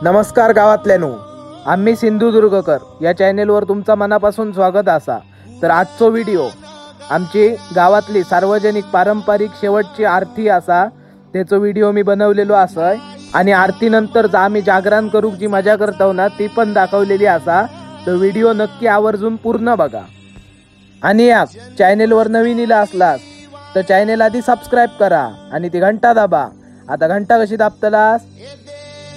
नमस्कार गावातल्यानो, आम्ही सिंधुदुर्गकर या चॅनेलवर तुमचा मनापासून स्वागत असा। तर आजचो व्हिडिओ आमची गावातली सार्वजनिक पारंपरिक शेवटची आरती असा, त्याचो व्हिडिओ मी बनवलेलो असय। आणि आरतीनंतर आम्ही जागरण करूक जी मजा करतो ना ती पण दाखवलेली असा, तर व्हिडिओ नक्की आवर्जून पूर्ण बघा। आणि या चॅनेलवर नवीन इला असलास तर चॅनेल आधी सबस्क्राईब करा आणि ती घंटा दाबा। आता घंटा कशी दाबतलास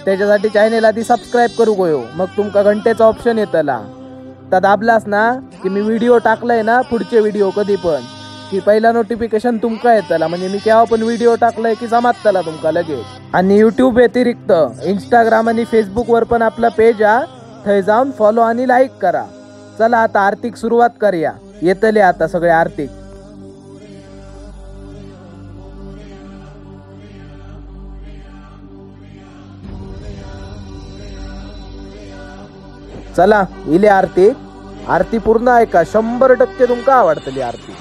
त्याच्यासाठी चॅनेल आधी सबस्क्राईब करू गयो, मग तुमका घंटेचा ऑप्शन येतला, तर दाबलास ना की मी व्हिडिओ टाकलाय ना पुढचे व्हिडिओ कधी पण की पहिला नोटिफिकेशन तुमका येतला, म्हणजे मी केव्हा पण व्हिडिओ टाकलाय की जमातला तुमका लगेच। आणि यूट्यूब व्यतिरिक्त इंस्टाग्राम आणि फेसबुकवर पण आपला पेज हा, थंय जाऊन फॉलो आणि लाईक करा। चला आता आरतीक सुरुवात करूया, येतले आता सगळे आरतीक। चला इले आरती, आरती पूर्ण ऐका, 100% तुमका आवडतली आरती।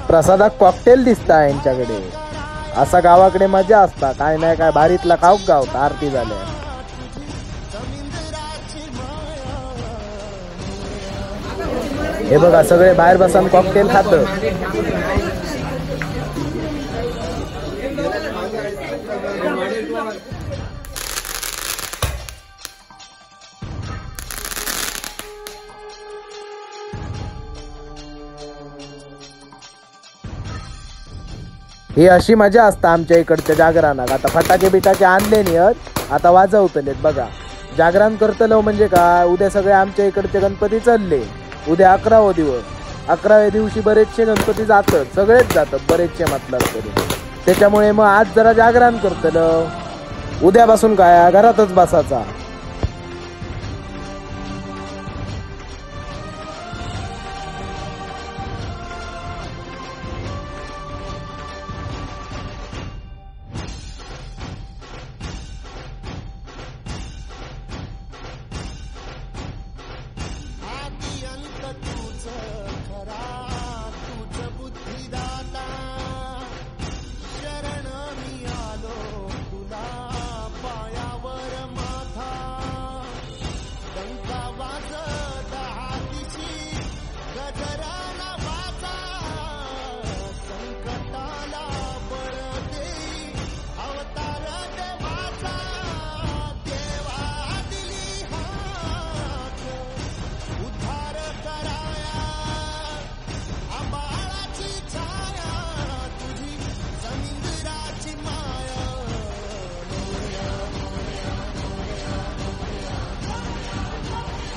प्रसादाक कॉकटेल दिसता यांच्याकडे. असा गावाकडे मजा असता, काय नाही काय भारीतला खाऊक गावता आरती झाल्या. हे बघा सगळे बाहेर बसून कॉकटेल खात. ही अशी मजा असता आमच्या इकडच्या जागरणाक. आता फटाके बिटाके आणले नाही, आता वाजवतलेत बघा. जागरण करतलो म्हणजे काय, उद्या सगळे आमच्या इकडचे गणपती चालले. उद्या 11वो दिवस, 11व्या दिवशी बरेचसे गणपती जातात, सगळेच जातात बरेचसे मतलब तरी. त्याच्यामुळे मग आज जरा जागरण करतलं, उद्यापासून काय घरातच बसायचा.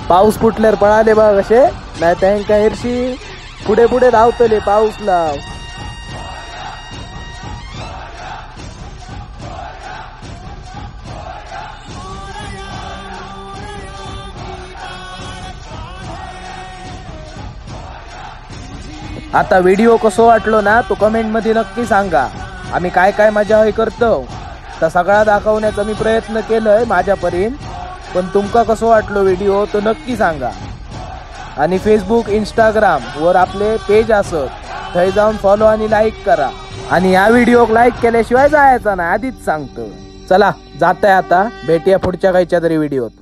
पाऊस फुटल्यावर पळाले बघ कसे, नाही त्यांका हरशी पुढे पुढे धावतले पाऊस लाव. आता व्हिडिओ कसो वाटलो ना तो कमेंट मध्ये नक्की सांगा. आम्ही काय काय मजा हे करतो तर सगळा दाखवण्याचा मी प्रयत्न केलाय माझ्या परीन, पण तुमका कसो वाटलो व्हिडिओ तो नक्की सांगा. आणि फेसबुक इंस्टाग्राम वर आपले पेज असत, थंय जाऊन फॉलो आणि लाईक करा. आणि या व्हिडिओक लाईक केल्याशिवाय जायचा ना, आधीच सांगतो. चला जाताय आता, भेटूया पुढच्या काहीच्या तरी व्हिडिओत.